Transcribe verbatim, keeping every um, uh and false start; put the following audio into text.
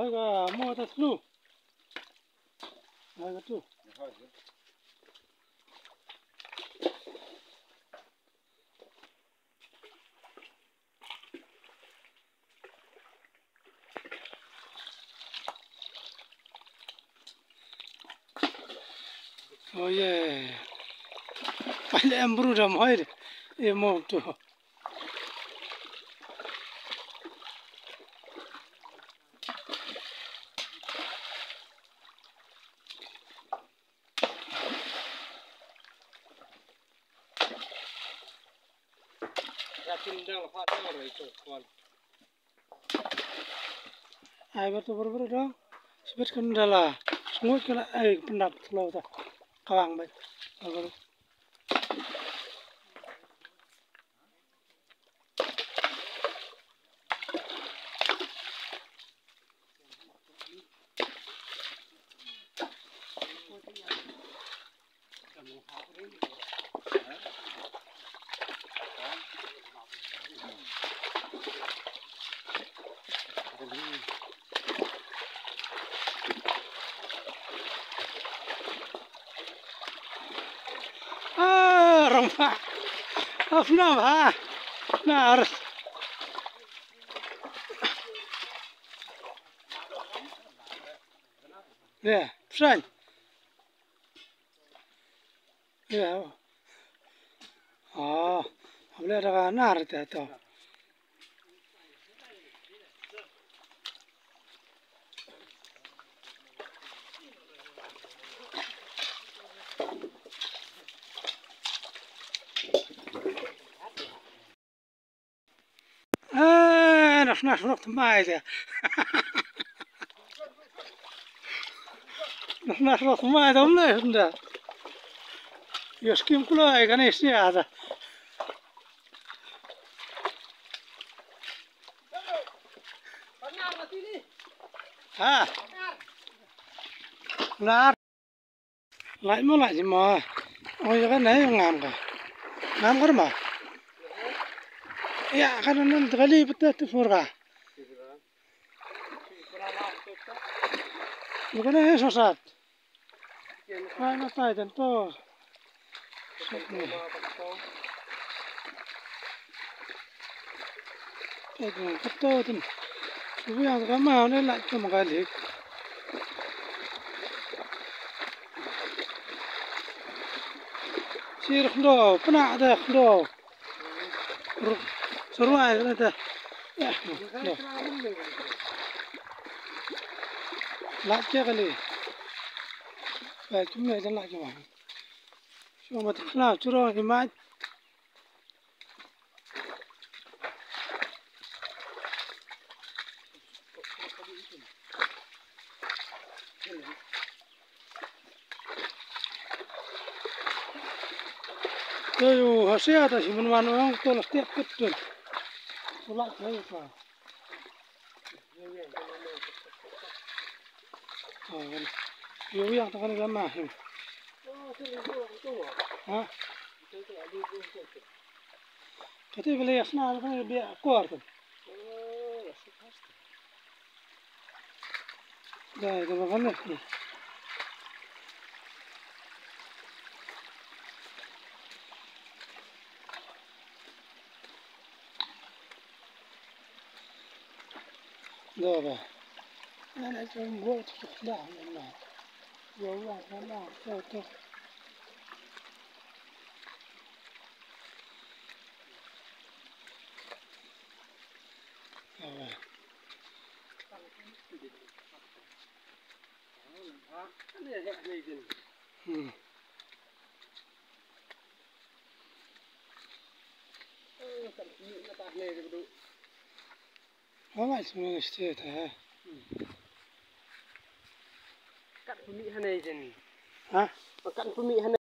Ka mo ta slu. Ai ka tu. Oh yeah. Pale em bru dam hoi de. E mo tu. Ai ber tu ber ber dong. Sibet kan dala. Sngut kan ai pendap tlo ta. Kawang bai. Ber ber. Ah, rong pa. Af na ba. Na ar. Ya, psan. Ya. Oh, able da na ar ta to. Eh, nas nas rok tmai de. Nas nas rok tmai de, um ne hunda. Yo skim kulai kan isi ada. Ha. Nar. Lai mo lai mo. Oi ka nai ngam ka. Ngam ka ma. Ya ka nan nan kali betul tu fur ka. Bukan eh sosat. Ai na tai dan to. Pek ngan kato tin. Subi ang kama ne la kama kali. Sir khndo, pna de khndo. Ru-, surwai ne de. Ya, khndo. La che kali. Ba chum ne la che ma. Shu ma ta khla churo ni ma. Te yu hasia ta si mun wan ong to la stiap kut tun. To la te ka. Yu yang ta kan ga ma. Ha? Kati bele yasna kan bia kuar kan. Dai, dai, makan deh. Dai, dai. Ana cuma buat tu dah, mana. Ya Allah, mana, tu, tu. Hawai sima state ha. Kat pumi hane jen. Ha? Kat pumi hane.